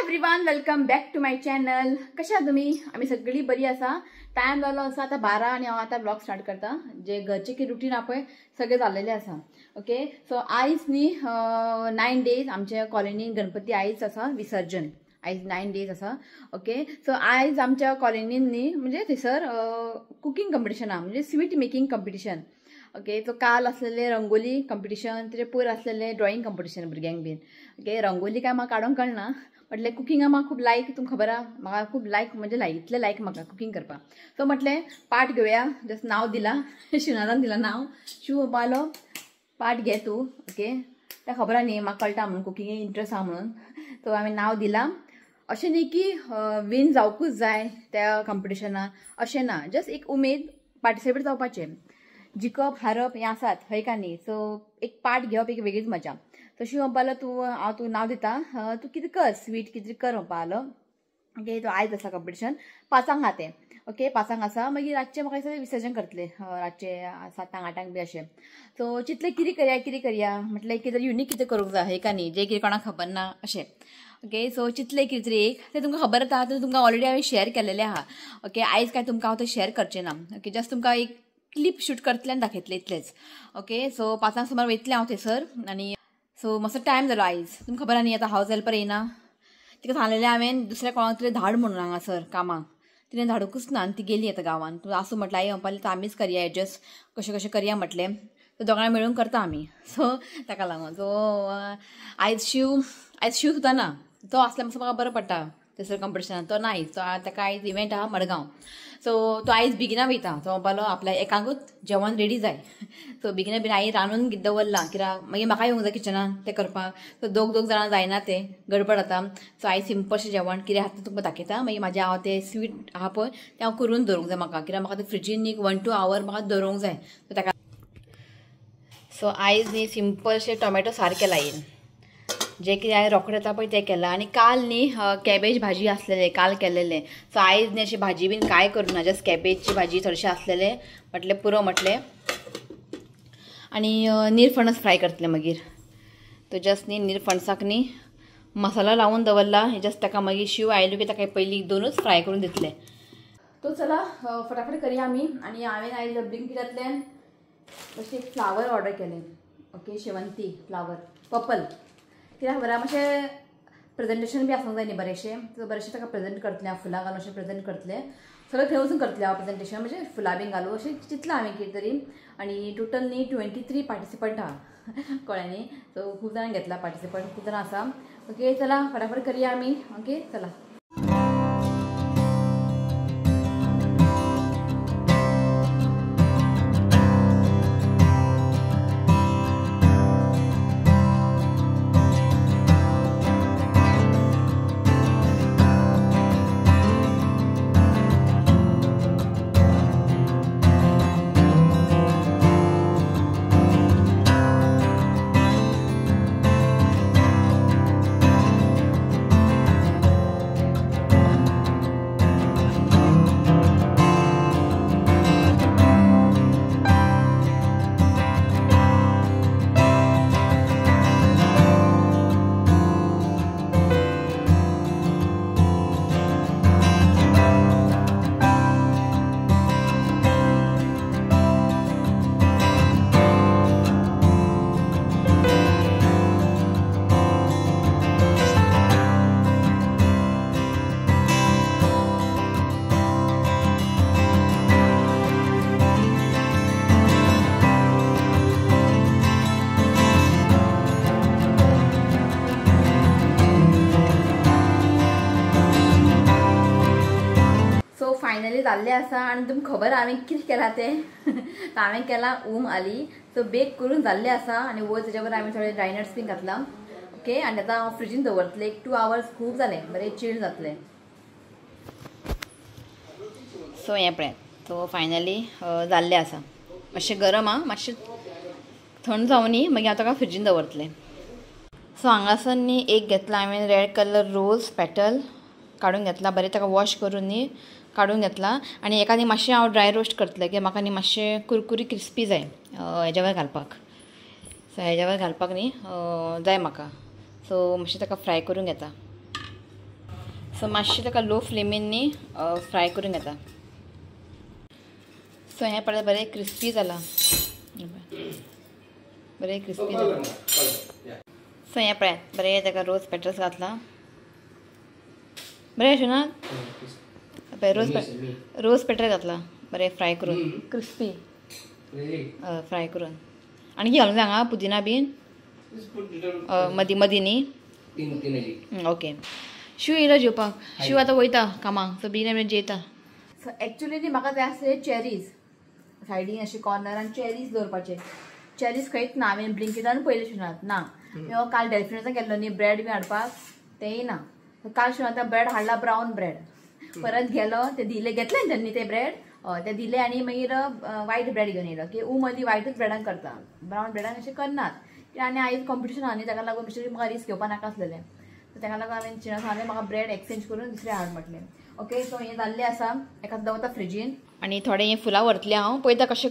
Everyone, welcome back to my channel. कशा तुम्ही? आमी सगळी बरी आसा। टायम जालो आसा आतां 12 आनी हांव आतां ब्लॉग स्टार्ट करता। जे घरचे कितें रुटीन आहा पळय सगळें जाल्लेलें आसा। ओके, सो आयज न्ही 9 डेज आमच्या कॉलनीन गणपती आयज आसा विसर्जन, आयज 9 डेज आसा। ओके, सो आयज आमच्या कॉलनीन न्ही म्हणजे थंयसर कुकींग कंपिटिशन आहा, म्हणजे sweet making competition. Okay, so काल आसलेले रंगोली कंपिटिशन, तेजे पयर आसलेले ड्रॉइंग कंपिटिशन भुरग्यांक बीन। ओके, रंगोली काय म्हाका काडूंक कळना, म्हटलें कुकिंगा म्हाका खूब लायक, तुमकां खबर आहा म्हाका खूब लायक, म्हणजे लायक इतलें लायक म्हाका कुकींग करपाक। सो म्हटलें पार्ट घेवया, जस्ट नांव दिलां शिवनाथान दिलां नांव, शिव म्हणपालो पार्ट घे तूं। ओके, तें खबर आहा न्ही म्हाका कळटा म्हणून कुकिंगे इंट्रस्ट आहा म्हणून, सो हांवें नांव दिलां। अशें न्ही की विन जावकूच जाय त्या कंपिटिशनान, अशें ना, जस्ट एक उमेद पार्टिसिपेट जावपाचें, जिखप हारप हें आसात हय का न्ही। सो एक पार्ट घेवप एक वेगळीच मजा। तशी म्हणपालो तूं हांव तुका नांव दिता, तूं कितें कर स्वीट कितें कर म्हणपालो। ओके, तो आयज आसा कंपिटिशन 5 आहा तें। ओके, 5 आसा, मागीर रातचें म्हाका दिसता विसर्जन करतले रातचें 7-8 बी अशें। सो चिंतलें कितें करया कितें करया, म्हटलें कितें तरी युनीक कितें करूंक जाय हय का न्ही, जें कितें कोणाक खबर ना अशें। ओके, सो चिंतलें कितें तरी एक, तें तुमकां खबर आसा, तें तुमकां ऑलरेडी हांवें शेयर केलेलें आहा। ओके, आयज काय तुमकां हांव तें शेयर करचें ना। ओके, जस्ट तुमकां एक क्लिप शूट करतलें आनी दाखयतलें इतलेंच। ओके, सो 5 सुमार वयतलें हांव थंयसर आनी सो मातसो टायम जालो आयज, तुमकां खबर आहा न्ही आतां हावज हेल्पर येयना, तिका सांगलेलें हांवें दुसऱ्या कोणाक तरी धाड म्हणून हांगासर कामाक, तिणें धाडूंकच ना आनी ती गेली आतां गांवान। तूं आसूं म्हटलें आई म्हणपाली आतां आमीच करया एडजस्ट, कशें कशें करया म्हटलें, सो दोगांय मेळून करता आमी। सो ताका लागून सो आयज शिव, आयज शिव सुद्दां ना, तो आसल्यार मातसो म्हाका बरो पडटा थंयसर कंपिटिशनान, तो ना आयज, तो ताका आयज इव्हेंट आहा मडगांव, सो तो आयज बेगिना वयता। तो म्हणपालो आपल्या एकांकूच जेवण रेडी जाय, सो बेगिना बेगीन आई रांदून दवरलां कित्याक मागीर म्हाका येवंक जाय किचनान तें करपाक, सो दोग दोग जाणां जायना तें गडबड जाता। सो आयज सिंपलशें जेवण कितें आहा तें तुमकां दाखयता, मागीर म्हाजें हांव तें स्वीट आहा पळय तें हांव करून दवरूंक जाय म्हाका, कित्याक म्हाका तें फ्रिजीन एक 1-2 our म्हाका दवरूंक जाय। सो ताका सो आयज न्ही सिंपलशें टोमॅटो सार केला आईन, जे कितें हांवें रोखडें येता पळय तें केलां। आनी काल न्ही कॅबेज भाजी आसलेले काल केलेले, सो आयज न्ही अशी भाजी बीन कांय करूं ना, जस्ट कॅबेजची भाजी थोडीशी आसलेले म्हटलें पुरो म्हटलें, आनी निरफणस फ्राय करतलें मागीर। तो जस्ट न्ही निरफणसाक न्ही मसाला लावून दवरला, जस्ट ताका मागीर शिव आयलो की ताका पयलीं 2 फ्राय करून दितलें। तो चला फटाफट करया आमी। आनी हांवें आयज ब्लिंकिटांतल्यान अशें एक फ्लावर ऑर्डर केलें। ओके, शेवंती फ्लावर पर्पल, कित्याक खबर आहा मातशें प्रेजेंटेशन बी आसूंक जाय न्ही बरेंशें, सो बरेंशें ताका प्रेजेंट करतलें हांव, फुलां घालून अशें प्रेजेंट करतलें, सगळें थंय वचून करतलें हांव प्रेजेंटेशन, म्हणजे फुलां बीन घालून अशें चिंतलां हांवें कितें तरी। आनी टोटल न्ही 23 पार्टिसिपंट आहा कळ्ळें न्ही, सो खूब जाणां घेतला पार्टिसिपंट, खूब जाणां आसा। ओके, चला फटाफट करया आमी। ओके, चला। फायनली जाल्लें आसा आनी तुमकां खबर हांवें कितें केलां तें, हांवें केलां उम आली। सो बेक करून जाल्लें आसा आनी वयर तेज्या बरोबर हांवें थोडे ड्राय नट्स बीन घातलां। ओके, आनी आतां हांव फ्रिजीन दवरतलें एक 2 आवर्स, खूब जालें बरें चिल्ड जातलें। सो हें पळयात, सो फायनली जाल्लें आसा, मातशें गरम आहा, मातशें थंड जावनी मागीर हांव ताका फ्रिजीन दवरतलें। सो हांगासर न्ही एक घेतला हांवें रेड कलर रोज पेटल काडून घेतला, बरें ताका वॉश करून न्ही काडून घेतला। आनी एका न्ही मातशें हांव ड्राय रोस्ट करतलें, की म्हाका न्ही मातशें कुरकुरी क्रिस्पी जाय हेज्या वयर घालपाक। सो हेज्या वयर घालपाक न्ही जाय म्हाका, सो मातशें ताका फ्राय करून घेता। सो मातशें ताका लो फ्लेमीन न्ही फ्राय करून घेता. सो हें पळय बरें क्रिस्पी जालां, बरें क्रिस्पी जालां. सो हें पळयात बरें ताका रोज पेटल्स घातलां, बरें अशें ना पळय रोज पेटल घातलां बरें फ्राय करून क्रिस्पी फ्राय करून. आनी कितें घालूंक जाय हांगा पुदिना बीन मदीं मदीं न्ही. ओके शिव येयलो जेवपाक, शिव आतां वयता कामाक, सो बेगीन जेयता. सो एक्चुली न्ही म्हाका जाय आसले चेरीज सायडीन अशें कॉर्नरान चेरीज दवरपाचे. चेरीज खंयच ना, हांवें ब्लिंकिटान पयलें शिवनात ना. काल डेल्फिनासान गेल्लो न्ही ब्रेड बी हाडपाक, तेंय ना. काल शिवनाथ ब्रेड हाडला ब्रावन ब्रेड, परत गेलो ते दिले घेतले न्ही तेन्नी ते ब्रेड ते दिले आनी मागीर वायट ब्रेड घेवन येयलो की ऊ मदीं वायटूच ब्रेडान करता, ब्रावन ब्रेडान अशें करनात. आनी आयज कॉम्पिटिशन आहा न्ही ताका लागून बेश्टे म्हाका रिस्क घेवपा नाका आसलेलें, सो ताका लागून हांवें चिना हांवें म्हाका ब्रेड एक्सचेंज करून दुसरें हाड म्हटलें. ओके सो हें जाल्लें आसा, एका दवरता फ्रिजीन. आनी थोडें हें फुलां व्हरतलें हांव, पळयता कशें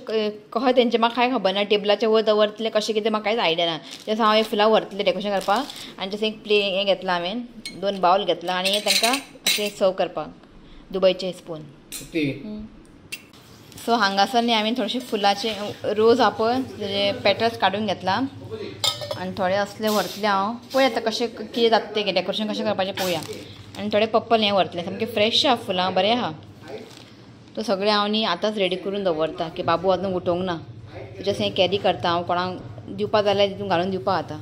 कशें तेंचें म्हाका कांय खबर ना, टेबलाच्या वयर दवरतलें कशें कितें म्हाका कांयच आयडिया ना. जशें हांव हें फुलां व्हरतलें डेकोरेशन करपाक. आनी जशें एक प्ले हें घेतलां हांवें, 2 बावल घेतलां आनी हें तांकां अशें सर्व करपाक दुबयचें स्पून. सो हांगासर न्ही हांवें थोडेशे फुलाचे रोज आपण तेजे पेटल्स काडून घेतला आनी थोडे असले व्हरतले हांव, पळय आतां कशें कितें जाता तें डेकोरेशन कशें करपाचें पळोवया. आनी थोडे पर्पल हें व्हरतलें, सामकें फ्रेश आहा फुलां, बरें आहा. तो सगळें हांव न्ही आतांच रेडी करून दवरता की बाबू आजून उठोवंक ना, जशें हें कॅरी करता हांव, कोणाक दिवपा जाल्यार तितून घालून दिवपा आतां.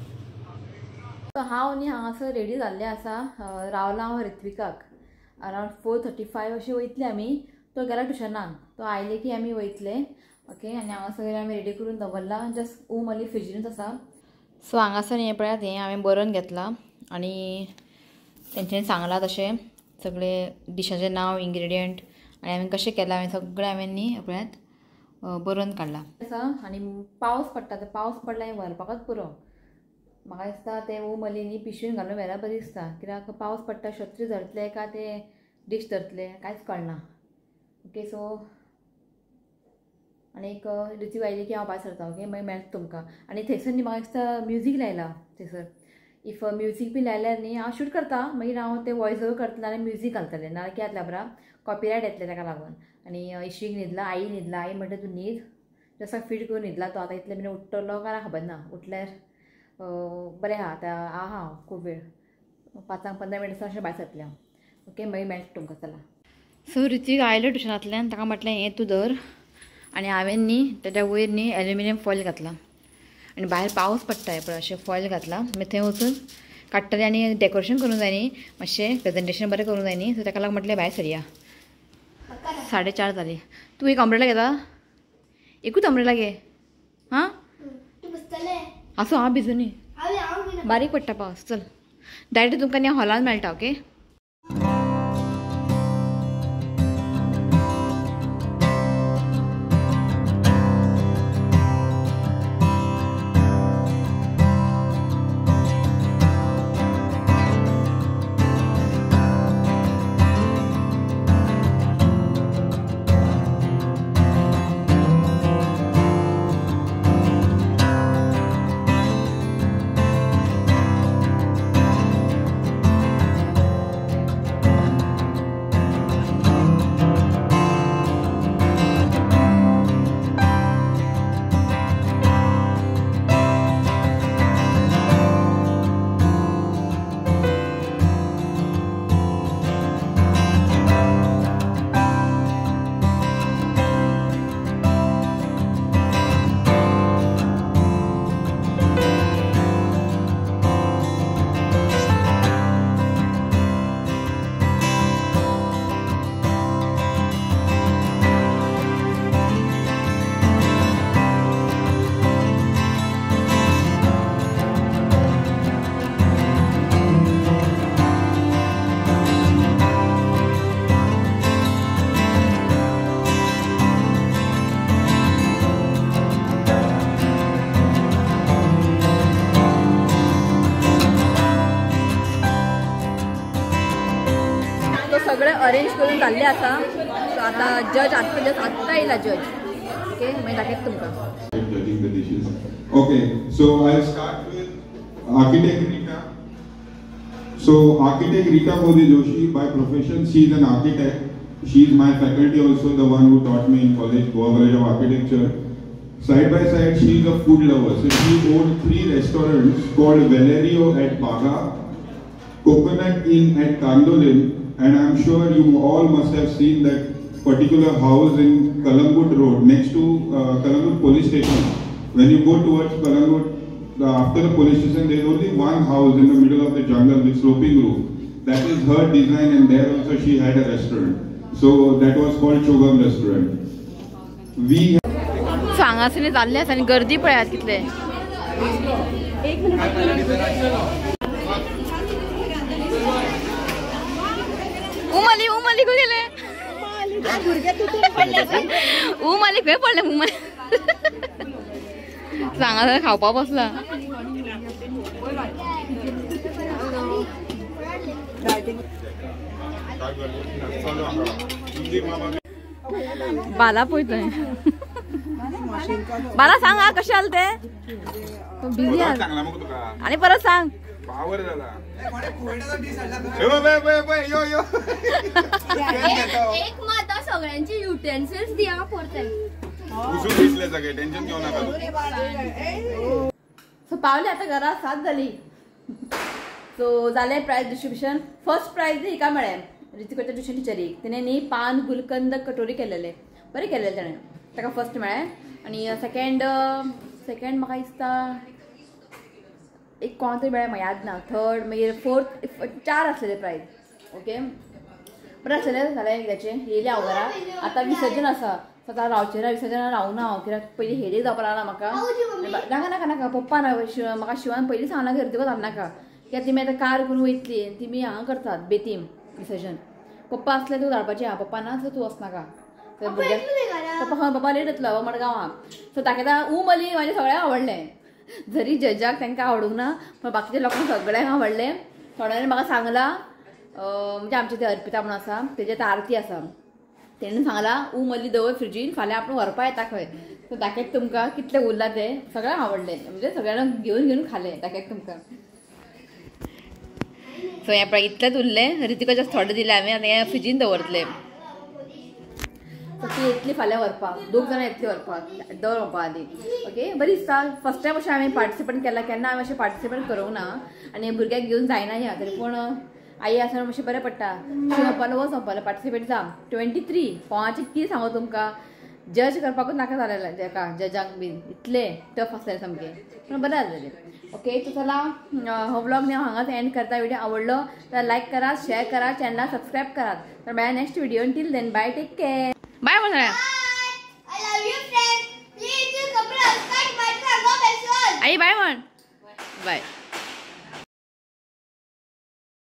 सो हांव न्ही हांगासर रेडी जाल्लें आसा, रावलां हांव ऋत्विकाक अरावंड 4:35 अशें वयतले आमी. तो गेला ट्युशनाक, तो आयले की आमी वयतले. ओके आनी हांगासर आमी रेडी करून दवरला, जस्ट ऊम आनी फ्रिजीनूच आसा. सो हांगासर हें पळयात हें हांवें बरोवन घेतलां आनी तेंच्यांनी सांगलां तशें सगळे डिशाचें नांव, इन्ग्रिडियंट आनी हांवें कशें केलां हांवें सगळें हांवें न्ही पळयात बरोवन काडलां आसा. आनी पावस पडटा, ते पावस पडला हें व्हरपाकच पुरो. म्हाका दिसता तें ऊम आनी न्ही पिशवीन घालून व्हेल्यार बरें दिसता, कित्याक पावस पडटा शत्री धरतले काय ते डीश धरतले कांयच कळना. ओके सो आनी एक ऋत्विक आयली की हांव भायर सरता. ओके मागीर मेळटा तुमकां. आनी थंयसर न्ही म्हाका दिसता म्युजीक लायला थंयसर, if music बी लायल्यार न्ही हांव शूट करता, मागीर हांव ते वॉयस ओवर करतलें आनी म्युजीक घालतलें, नाजाल्यार कितें जातलें खबर कॉपीरायट येतलें ताका लागून. आनी इश्वीक न्हिदला, आई न्हिदला, आई म्हणटा तूं न्हीद, जसो फीड करून न्हिदला तो आतां इतले मेरेन उठ्ठलो काय खबर ना, उठल्यार बरें आहा आतां आहा हांव खूब वेळ, 5-15 मिनटां अशें भायर सरतलें हांव. ओके मागीर मेळटा तुमकां, चला. सो ऋत्विक आयलो ट्युशनांतल्यान, ताका म्हटलें हें तूं धर, आनी हांवें न्ही ताच्या वयर न्ही एल्युमिनियम फॉयल घातलां आनी भायर पावस पडटा पळय अशें फॉयल घातलां, मागीर थंय वचून काडटलें आनी डेकोरेशन करूंक जाय न्ही, मातशें प्रेजेंटेशन बरें करूंक जाय न्ही, सो ताका लागून म्हटलें भायर सरया. 4:30 जालीं. तूं एक अम्ब्रेला घेता? एकूच अम्ब्रेला घे. हां आसूं, हांव भिजूनी, बारीक पडटा पावस. चल डायरेक्ट तुमकां न्ही हॉलान मेळटा. ओके सगळे अरेंज करून जाल्ले आसा. सो आतां जज आत्तां येयला जज. ओके मागीर दाखयता तुमकां. Okay, so I start with architect Rita. So architect Rita Modi Joshi, by profession she is an architect. She is my faculty also, the one who taught me in college, Goa College of Architecture. Side by side, she is a food lover. So she owned 3 restaurants called Valerio at Baga, Coconut Inn at Candolim, and I'm sure you all must have seen that particular house in Kalangut Road, next to Kalangut Police Station. When you go towards Kalangut, after the police station, there is only one house in the middle of the jungle with sloping roof. That is her design, and there also she had a restaurant. So that was called Chogam Restaurant. We हांगासर जाल्ले आसा आनी गर्दी पळयात कितले. उमाली उमाली खंय गेले? उमाली खंय पडले? उमाली हांगासर खावपाक बसला. बाला पळय थंय. बाला सांग हा कशें जालें तें. बिजी आनी परत सांग. एक मात सगळ्यांचे युटेन्सिल्स दिया परते. सो पावले आतां घरा, 7 जाली. सो जालें प्रायज डिस्ट्रिब्युशन. फर्स्ट प्रायज हिका मेळ्ळें रितिकाच्या ट्युशन टिचरीक. तिणें न्ही पान गुलकंद कटोरी केलेले, बरें केलेले तेणें, ताका फर्स्ट मेळ्ळें. आनी सेकेंड सेकेंड म्हाका दिसता एक कोण तरी मेळ्ळें, म्हाका याद ना. थर्ड मागीर फोर्थ, 4 आसलेले प्रायज. ओके बरें आसलेलें जालें एकदाचें. येयलें हांव घरा. आतां विसर्जन आसा, सो आतां रावचें ना, विसर्जन रावना हांव, कित्याक पयलीं हेडेक जावपा लागला म्हाका. नाका नाका नाका पप्पा ना, म्हाका शिवान पयलीं सांगलां घरा तुका धाडनाका, कित्याक तिमी आतां कार करून वयतली आनी तिमी हांगा करतात बेतीम विसर्जन. पप्पा आसल्यार तुका धाडपाचें आहा, पप्पा ना सो तूं वचनाका. भुरग्याक पप्पा खंय, पप्पा लेट येतलो मडगांवां. सो ताका उमली म्हाजें सगळ्यांक आवडलें. जरी जजाक तांकां आवडूंक ना, पण बाकीच्या लोकांक सगळ्यांक आवडलें. थोड्यांनी म्हाका सांगलां, म्हणजे आमचे ते अर्पिता म्हणून आसा, तेजे आतां आरती आसा, तेणें सांगलां उमली दवर फ्रिजीन, फाल्यां आपूण व्हरपा येता खंय. सो दाखयत तुमकां कितलें उरलां तें. सगळ्यांक आवडलें, म्हणजे सगळ्यांक घेवन घेवन खालें, दाखयत तुमकां. सो हें पळय इतलेंच उरलें, रितिका जस्ट थोडें दिलें हांवें, आतां हें फ्रिजीन दवरतलें. सो ती येतली फाल्यां व्हरपाक, 2 जाणां येतली व्हरपाक, दवर म्हणपा आदी. ओके बरी दिसता. फर्स्ट टायम अशें हांवें पार्टिसिपेट केलां, केन्ना हांवें अशें पार्टिसिपेट करूंक ना आनी भुरग्याक घेवन जायना ह्या, तरी पूण आई आसतना मातशें बरें पडटा. शिव म्हणपालो वच म्हणपालो पार्टिसिपेट जा. 23 कोणाचें कितें सांगू तुमकां, जज करपाकूच नाका जालें तेका, जजांक बीन इतले टफ आसलें सामकें, पूण बरें जालें. ओके तो चला हो व्लॉग न्ही हांव हांगाच एंड करता. व्हिडिओ आवडलो तर लायक करात, शेअर करात, चॅनलाक सबस्क्रायब करात. तर मेळया next video. Till then bye, take care, bye म्हण सगळ्यांक. आई बाय म्हण, बाय.